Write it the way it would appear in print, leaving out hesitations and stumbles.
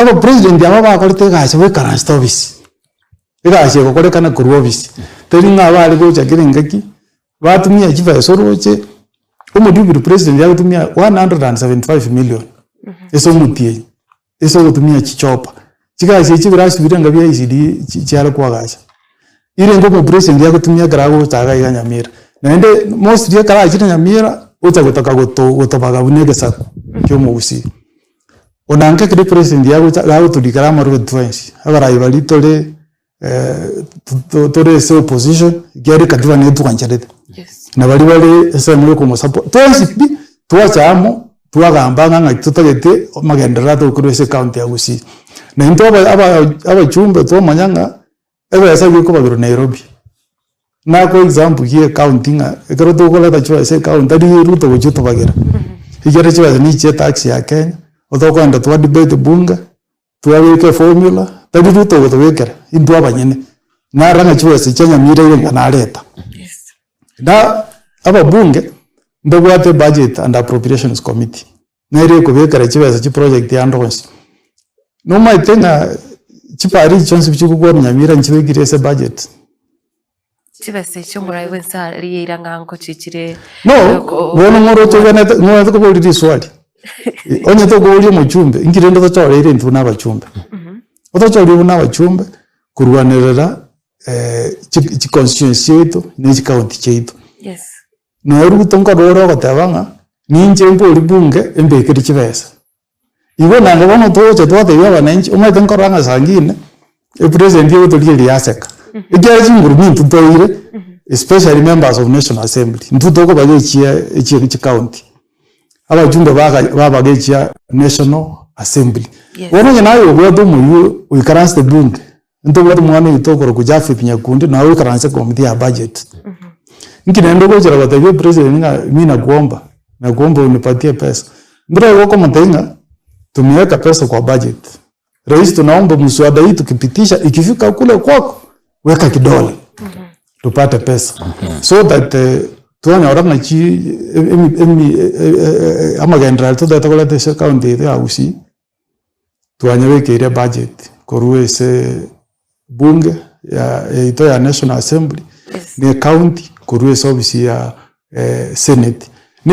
Abapresident aba bakorete egasi goikaransete ofisi, egasi egokorekana korwa ofisi, teri ng'a bare gocha kera engaki, batumia chibesa oroche, omodeputy president agotumia 175 million ase omotienyi, ase ogotumia chichopa. Chigasi echi ebirasi biria enga bia ECD chi chiare koagacha. Irenge omopresident agotumia ekero agocha iga iga Nyamira. Naende mostly ekero achire Nyamira, ocha gotaka goto gotobaga buna egesaku kia omogusii. Onange ekero epresident yagocha gagotorikera amarube twensi, abarai baria tore tore ase opposition, ekiagera ekatiba nigo etwancherete. Na baria bare ensemo ya okomosupport, twensi pi, twacha amo, twagamba ng'a ng'aki totagete amagenderero atokorwa ase ecounty ya Gusii. Na intwe aba aba abachumbe twamanya ng'a ebesa nigo ekobagerwa Nairobi. Nakoa example gie ecounty ng'a ekero tokoreta chibesa ecounty tari Ruto gochia otobagera, ekiagera chibesa nigo chia etax ya Kenya, otokoenda twa debate bunge, twabeka eformula, tari Ruto ogotobekera, intwe abanyene. Narora ng'a chibesa chia Nyamira iga iga nareta. Na ababunge, mbabwate ebudget and appropriations committee. Nere ekobekera chibesa chiproject ande onsi. Nomaete ng'a chipara echi chionsi chigokwana Nyamira nchibekire ase ebudget? Chibesa echio omorai bwensi aria eira ng'a nkochichire No, bono ng'oroche oganete ng'orete koboria riswali. Onye tokoboria omochumbe, inki rende otochoreire intwe buna abachumbe? Otochoreire buna abachumbe, korwanerera chi chiconstituency chiaito na chicounty chiaito. Yes. Nonya Ruto nkorora ore ogoteba ng'a ninche mbori bunge embekere chibesa. Igo naende bono togocha twatebia abananchi omanyete nkorora ng'a saa ngine epresident egotorigereria yaseka. Ekiagera chinguru nintwe toire especially members of national assembly intwe tokobaga echia echie chicounty. Abachumbe baga babaga echia national assembly. Yes. Bono onye naye obwate omoyio oikaransete bunge Ntobwate omwana oito okorokwa Japhet Nyakundi naye oikaranse committee ya budget. Inki naende ogochera gotebia president ng'a mi nakuomba, nakuomba unipatie pesa. Mbere igo okomotebia ng'a tumeweka pesa kwa budget. Rais tunaomba mswada hii tukipitisha ikifika kule kwako weka kidole tupate pesa. So that twanyora ng'a chi emi emi amagenderero aria totagete koreta ase ecounty yaito ya Gusii. Twanyebekeire ebudget korwa ase bunge yaito ya national assembly na ecounty korwa ase ofisi ya senate.